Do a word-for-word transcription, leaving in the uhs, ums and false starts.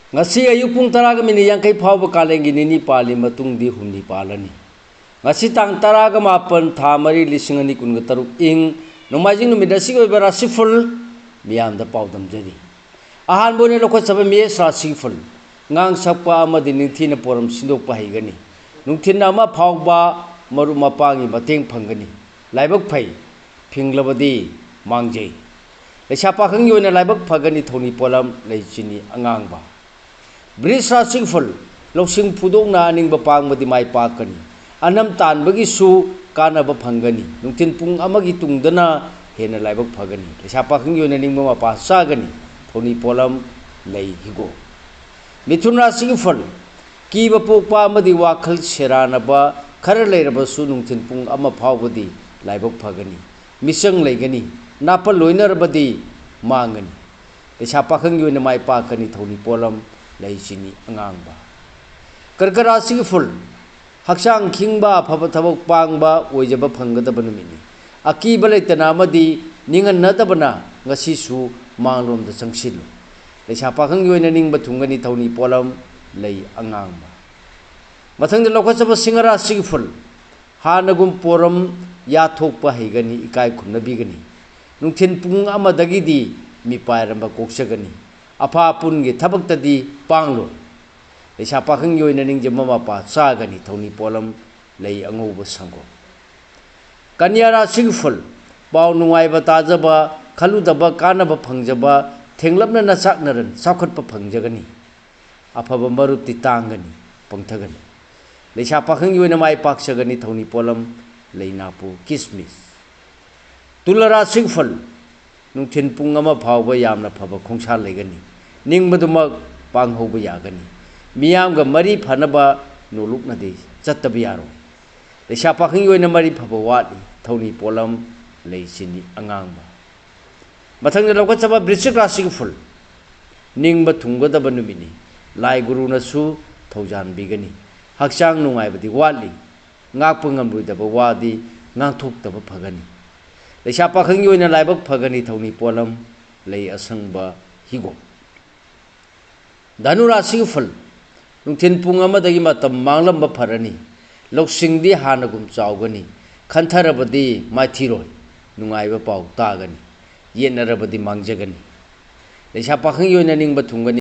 ꯉꯁꯤ ꯑꯌꯨꯛ ꯄꯨꯡ ꯇꯔꯥꯒ ꯃꯤꯅꯤꯠ ꯌꯥꯡꯈꯩ ꯐꯥꯎꯕ ꯀꯥꯂꯦꯟꯒꯤ ꯅꯤꯅꯤ ꯄꯥꯜꯂꯤ, ꯃꯇꯨꯡꯗꯤ ꯍꯨꯝꯅꯤ ꯄꯥꯜꯂꯅꯤ꯫ ꯉꯁꯤ ꯇꯥꯡ ꯇꯔꯥꯒ ꯃꯥꯄꯟ, ꯊꯥ ꯃꯔꯤ, ꯂꯤꯁꯤꯡ ꯑꯅꯤ ꯀꯨꯟꯒ ꯇꯔꯨꯛ ꯏꯪ, ꯅꯣꯡꯃꯥꯏꯖꯤꯡ ꯅꯨꯃꯤꯠ ꯑꯁꯤꯒꯤ ꯑꯣꯏꯕ ꯔꯥꯁꯤꯐꯜ ꯃꯤꯌꯥꯝꯗ ꯄꯥꯎꯗꯝꯖꯔꯤ꯫ ꯑꯍꯥꯟꯕ ꯑꯣꯏꯅ ꯂꯧꯈꯠꯆꯕ ꯃꯦꯁ ꯔꯥꯁꯤꯐꯜ, ꯉꯥꯡ ꯁꯛꯄ ꯑꯃꯗꯤ ꯅꯤꯡꯊꯤꯅ ꯄꯣꯔꯝ ꯁꯤꯟꯗꯣꯛꯄ ꯍꯩꯒꯅꯤ꯫ ꯅꯨꯡꯊꯤꯜ ꯑꯃ ꯐꯥꯎꯕ ꯃꯔꯨꯞ ꯃꯄꯥꯡꯒꯤ ꯃꯇꯦꯡ ꯐꯪꯒꯅꯤ꯫ ꯂꯥꯏꯕꯛ ꯐꯩ, ꯐꯤꯡꯂꯕꯗꯤ ꯃꯥꯡꯖꯩ꯫ ꯂꯩꯁꯥ ꯄꯥꯈꯪꯒꯤ ꯑꯣꯏꯅ ꯂꯥꯏꯕꯛ ꯐꯒꯅꯤ, ꯊꯧꯅꯤ ꯄꯣꯠꯂꯝ ꯂꯩ ꯆꯤꯅꯤ ꯑꯉꯥꯡꯕ꯫ ꯕ꯭ꯔꯤꯖ ꯔꯥꯁꯤꯐꯜ, ꯂꯧꯁꯤꯡ ꯐꯨꯗꯣꯛꯅ ꯑꯅꯤꯡꯕ ꯄꯥꯡꯕꯗꯤ ꯃꯥꯏ ꯄꯥꯛꯀꯅꯤ꯫ ꯑꯅꯝ ꯇꯥꯟꯕꯒꯤꯁꯨ ꯀꯥꯟꯅꯕ ꯐꯪꯒꯅꯤ꯫ ꯅꯨꯡꯊꯤꯜ ꯄꯨꯡ ꯑꯃꯒꯤ ꯇꯨꯡꯗꯅ ꯍꯦꯟꯅ ꯂꯥꯏꯕꯛ ꯐꯒꯅꯤ꯫ ꯂꯩꯁꯥ ꯄꯥꯈꯪꯒꯤ ꯑꯣꯏꯅ ꯅꯤꯡꯕ ꯃꯄꯥ ꯆꯥꯒꯅꯤ꯫ ꯊꯧꯅꯤ ꯄꯣꯠꯂꯝ ꯂꯩ ꯍꯤꯒꯣꯛ꯫ ꯃꯤꯊꯨꯟ ꯔꯥꯁꯤꯒꯤ ꯐꯜ, ꯀꯤꯕ ꯄꯣꯛꯄ ꯑꯃꯗꯤ ꯋꯥꯈꯜ ꯁꯦꯔꯥꯟꯅꯕ ꯈꯔ ꯂꯩꯔꯕꯁꯨ ꯅꯨꯡꯊꯤꯜ ꯄꯨꯡ ꯑꯃ ꯐꯥꯎꯕꯗꯤ ꯂꯥꯏꯕꯛ ꯐꯒꯅꯤ꯫ ꯃꯤꯆꯪ ꯂꯩꯒꯅꯤ꯫ ꯅꯥꯄꯜ ꯂꯣꯏꯅꯔꯕꯗꯤ ꯃꯥꯡꯒꯅꯤ꯫ ꯂꯩꯁꯥ ꯄꯥꯈꯪꯒꯤ ꯑꯣꯏꯅ ꯃꯥꯏ ꯄꯥꯛꯀꯅꯤ꯫ ꯊꯧꯅꯤ ꯄꯣꯠꯂꯝ ꯂꯩ ꯆꯤꯅꯤ ꯑꯉꯥꯡꯕ꯫ ꯀꯔꯀ ꯔꯥꯁꯤꯒꯤ ꯐꯨꯜ, ꯍꯛꯆꯥꯡ ꯈꯤꯡꯕ, ꯑꯐꯕ ꯊꯕꯛ ꯄꯥꯡꯕ ꯑꯣꯏꯖꯕ ꯐꯪꯒꯗꯕ ꯅꯨꯃꯤꯠꯅꯤ꯫ ꯑꯀꯤꯕ ꯂꯩꯇꯅ ꯑꯃꯗꯤ ꯅꯤꯡꯍꯟꯅꯗꯕꯅ ꯉꯁꯤꯁꯨ ꯃꯥꯡꯂꯣꯝꯗ ꯆꯪꯁꯤꯜꯂꯨ꯫ ꯂꯩꯁꯥ ꯄꯥꯈꯪꯒꯤ ꯑꯣꯏꯅ ꯅꯤꯡꯕ ꯊꯨꯡꯒꯅꯤ꯫ ꯊꯧꯅꯤ ꯄꯣꯠꯂꯝ ꯂꯩ ꯑꯉꯥꯡꯕ꯫ ꯃꯊꯪꯗ ꯂꯧꯈꯠꯆꯕ ꯁꯤꯡꯍ ꯔꯥꯁꯤꯒꯤ ꯐꯨꯜ, ꯍꯥꯟꯅꯒꯨꯝ ꯄꯣꯔꯝ ꯌꯥꯊꯣꯛꯄ ꯍꯩꯒꯅꯤ, ꯏꯀꯥꯏ ꯈꯨꯝꯅꯕꯤꯒꯅꯤ꯫ ꯅꯨꯡꯊꯤꯜ ꯄꯨꯡ ꯑꯃꯗꯒꯤꯗꯤ ꯃꯤꯄꯥꯏꯔꯝꯕ ꯀꯣꯛꯆꯒꯅꯤ꯫ ꯑꯐ ꯑꯄꯨꯟꯒꯤ ꯊꯕꯛꯇꯗꯤ ꯄꯥꯡꯂꯣꯏ꯫ ꯂꯩꯁꯥ ꯄꯥꯈꯪꯒꯤ ꯑꯣꯏꯅ ꯅꯤꯡꯖꯝꯕ ꯃꯄꯥ ꯆꯥꯒꯅꯤ꯫ ꯊꯧꯅꯤ ꯄꯣꯠꯂꯝ ꯂꯩ ꯑꯉꯧꯕ ꯁꯪꯒꯣꯝ꯫ ꯀꯟꯌꯥ ꯔꯥꯁꯤꯒꯤ ꯐꯨꯜ, ꯄꯥꯎ ꯅꯨꯡꯉꯥꯏꯕ ꯇꯥꯖꯕ, ꯈꯜꯂꯨꯗꯕ ꯀꯥꯟꯅꯕ ꯐꯪꯖꯕ, ꯊꯦꯡꯂꯞꯅ ꯅꯆꯥꯛꯅꯔꯟ ꯆꯥꯎꯈꯠꯄ ꯐꯪꯖꯒꯅꯤ꯫ ꯑꯐꯕ ꯃꯔꯨꯞꯇꯤ ꯇꯥꯡꯒꯅꯤ, ꯄꯪꯊꯒꯅꯤ꯫ ꯂꯩꯁꯥ ꯄꯥꯈꯪꯒꯤ ꯑꯣꯏꯅ ꯃꯥꯏ ꯄꯥꯛꯆꯒꯅꯤ꯫ ꯊꯧꯅꯤ ꯄꯣꯠꯂꯝ ꯂꯩ ꯅꯥꯄꯨ ꯀꯤꯁꯃꯤꯁ꯫ ꯇꯨꯂꯥ ꯔꯥꯁꯤꯒꯤ ꯐꯜ, ꯅꯨꯡꯊꯤꯜ ꯄꯨꯡ ꯑꯃ ꯐꯥꯎꯕ ꯌꯥꯝꯅ ꯐꯕ ꯈꯣꯡꯁꯥ ꯂꯩꯒꯅꯤ꯫ ꯅꯤꯡꯕꯗꯨꯃꯛ ꯄꯥꯡꯍꯧꯕ ꯌꯥꯒꯅꯤ꯫ ꯃꯤꯌꯥꯝꯒ ꯃꯔꯤ ꯐꯅꯕ ꯅꯣꯂꯨꯛꯅꯗꯤ ꯆꯠꯇꯕ ꯌꯥꯔꯣꯏ꯫ ꯂꯩꯁꯥ ꯄꯥꯈꯪꯒꯤ ꯑꯣꯏꯅ ꯃꯔꯤ ꯐꯕ ꯋꯥꯠꯂꯤ꯫ ꯊꯧꯅꯤ ꯄꯣꯠꯂꯝ ꯂꯩ ꯆꯤꯅꯤ ꯑꯉꯥꯡꯕ꯫ ꯃꯊꯪꯗ ꯂꯧꯈꯠꯆꯕ ꯕ꯭ꯔꯤꯁꯤꯛ ꯔꯥꯁꯤꯒꯤ ꯐꯨꯜ, ꯅꯤꯡꯕ ꯊꯨꯡꯒꯗꯕ ꯅꯨꯃꯤꯠꯅꯤ꯫ ꯂꯥꯏ ꯒꯨꯔꯨꯅꯁꯨ ꯊꯧꯖꯥꯟꯕꯤꯒꯅꯤ꯫ ꯍꯛꯆꯥꯡ ꯅꯨꯡꯉꯥꯏꯕꯗꯤ ꯋꯥꯠꯂꯤ꯫ ꯉꯥꯛꯄ ꯉꯝꯂꯣꯏꯗꯕ ꯋꯥꯗꯤ ꯉꯥꯡꯊꯣꯛꯇꯕ ꯐꯒꯅꯤ꯫ ꯂꯩꯁꯥ ꯄꯥꯈꯪꯒꯤ ꯑꯣꯏꯅ ꯂꯥꯏꯕꯛ ꯐꯒꯅꯤ꯫ ꯊꯧꯅꯤ ꯄꯣꯠꯂꯝ ꯂꯩ ꯑꯁꯪꯕ ꯍꯤꯒꯣꯛ꯫ ꯙꯅꯨ ꯔꯥꯁꯤꯒꯤ ꯐꯜ: ꯅꯨꯡꯊꯤꯜ ꯄꯨꯡ ꯑꯃꯗꯒꯤ ꯃꯇꯝ ꯃꯥꯡꯂꯝꯕ ꯐꯔꯅꯤ꯫ ꯂꯧꯁꯤꯡꯗꯤ ꯍꯥꯟꯅꯒꯨꯝ ꯆꯥꯎꯒꯅꯤ꯫ ꯈꯟꯊꯔꯕꯗꯤ ꯃꯥꯏꯊꯤꯔꯣꯏ꯫ ꯅꯨꯡꯉꯥꯏꯕ ꯄꯥꯎ ꯇꯥꯒꯅꯤ꯫ ꯌꯦꯠꯅꯔꯕꯗꯤ ꯃꯥꯡꯖꯒꯅꯤ꯫ ꯂꯩꯁꯥ ꯄꯥꯈꯪꯒꯤ ꯑꯣꯏꯅ ꯅꯤꯡꯕ ꯊꯨꯡꯒꯅꯤ꯫